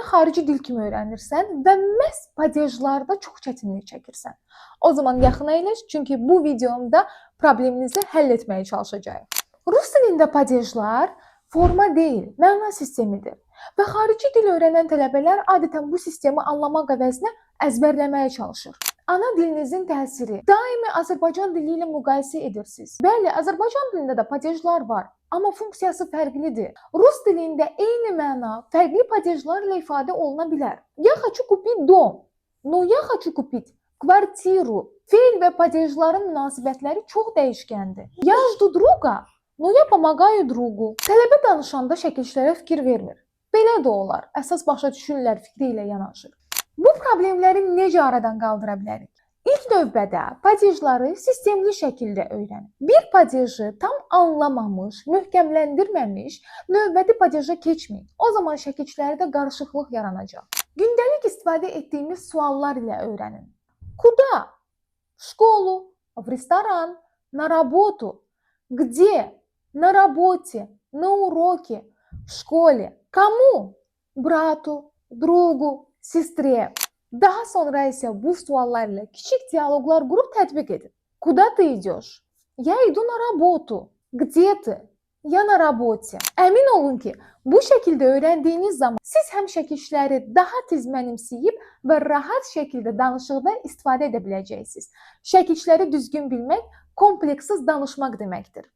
xarici dil kimi öyrənirsən və məhz padejlarda çox çətinlik çəkirsən. O zaman yaxın əyləş, çünki bu videomda probleminizi həll etməyə çalışacağıq. Rus dilində padejlar forma deyil, məna sistemidir. Və xarici dil öyrənən tələbələr adətən bu sistemi anlamaq əvəzinə əzbərləməyə çalışır. Ana dilinizin təsiri. Daimi Azərbaycan dili ilə müqayisə edirsiniz. Bəli, Azərbaycan dilində də padejlar var, amma funksiyası fərqlidir. Rus dilində eyni məna fərqli padejlarla ifadə oluna bilər. Я хочу купить дом, но я хочу купить квартиру. Feil və padejların münasibətləri çox dəyişkəndir. Я жду друга, но я помогаю другу. Tələbə danışanda şəkilçilərə fikir vermir. Belə də olar. Əsas başa düşürlər fikri ilə yanaşır. Bu problemləri necə aradan qaldıra bilərik? İlk növbədə padejları sistemli şəkildə öyrənin. Bir padeji tam anlamamış, möhkəmləndirməmiş növbəti padeja keçməyin. O zaman şəkilçilərdə qarışıqlıq yaranacaq. Gündəlik istifadə etdiyimiz suallar ilə öyrənin. Куда? В школу, в ресторан, на работу. Где? На работе, на уроке, в школе. Кому? Брату, другу, сестре. Daha sonra isə bu suallar ilə kiçik dialoqlar qurub tətbiq edin. Куда ты идешь? Я иду на работу. Где ты? Я на работе. Əmin olun ki, bu şəkildə öyrəndiyiniz zaman siz həm şəkilləri daha tez mənimsəyib və rahat şəkildə danışıqda istifadə edə biləcəksiniz. Şəkilləri düzgün bilmək kompleksiz danışmaq deməkdir.